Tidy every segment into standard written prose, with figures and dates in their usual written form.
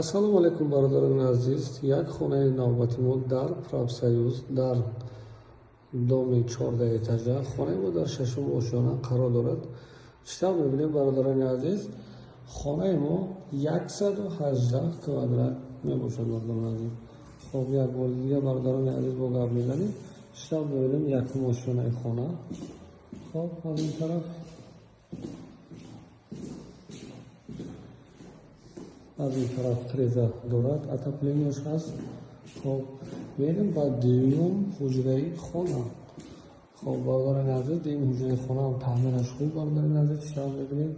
Ассалому алайкум, бародарони азиз. Як хонаи навбати мо дар Профсоюз, дар доми 14 этажа. Хонаи мо дар шашум ошёна қарор дорад. Чӣ тавр мебинем, бародарони азиз, хонаи мо 118 квадрат мебошад, бародарони азиз. Хоб, як бори дигар, бародарони азиз, бо гап мезанем. Чӣ тавр мебинем, якум ошёнаи хона. Хоб, аз ин тараф, аз ин тараф треза дорад, отопление ш ҳаст. Хоб, мерем ба дуюм ҳуҷраи хона. Хоб, бародарони азиз, дуюм ҳуҷраи хонаам таъмираш хуб, бародарони азиз, чӣ тавр мебинем.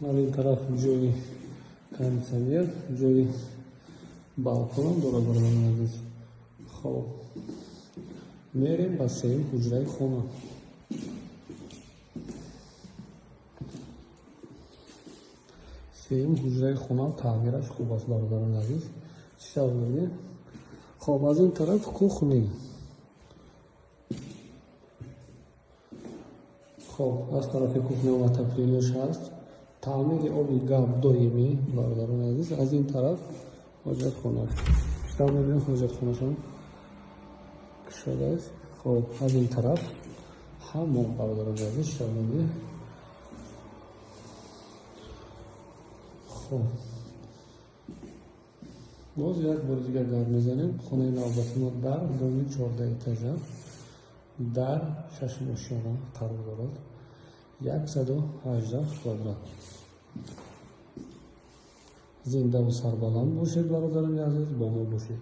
Аз ин тараф ҷои кондитсионер, ҷои балконам дорад, бародарони азиз. Хоб, мерем ба сеюм ҳуҷраи хона. Сеюм ҳуҷраи хонаам таъмираш хуб аст, бародарони азиз. Чӣ тавр мебинед? Хоб, аз ин тараф кухни. Хоб, аз тарафи кухня отопление ш ҳаст. Таъмири оби гарм доимӣ, бародарони азиз. Аз ин тараф ҳоҷатхона. Чӣ тавр мебинед, ҳоҷатхонашон кушодааст. Хоб, аз ин тараф ҳамон, бародарони азиз, чӣ тавр мебинед. Хоб, боз як бори дигар гап мезанем. Хонаи навбати мо дар доми 14 этажа, дар шашум ошёна қарор дорад. 118 квадрат. Зиндаву сарбаланд бошед, бародарони азиз, бо мо бошед.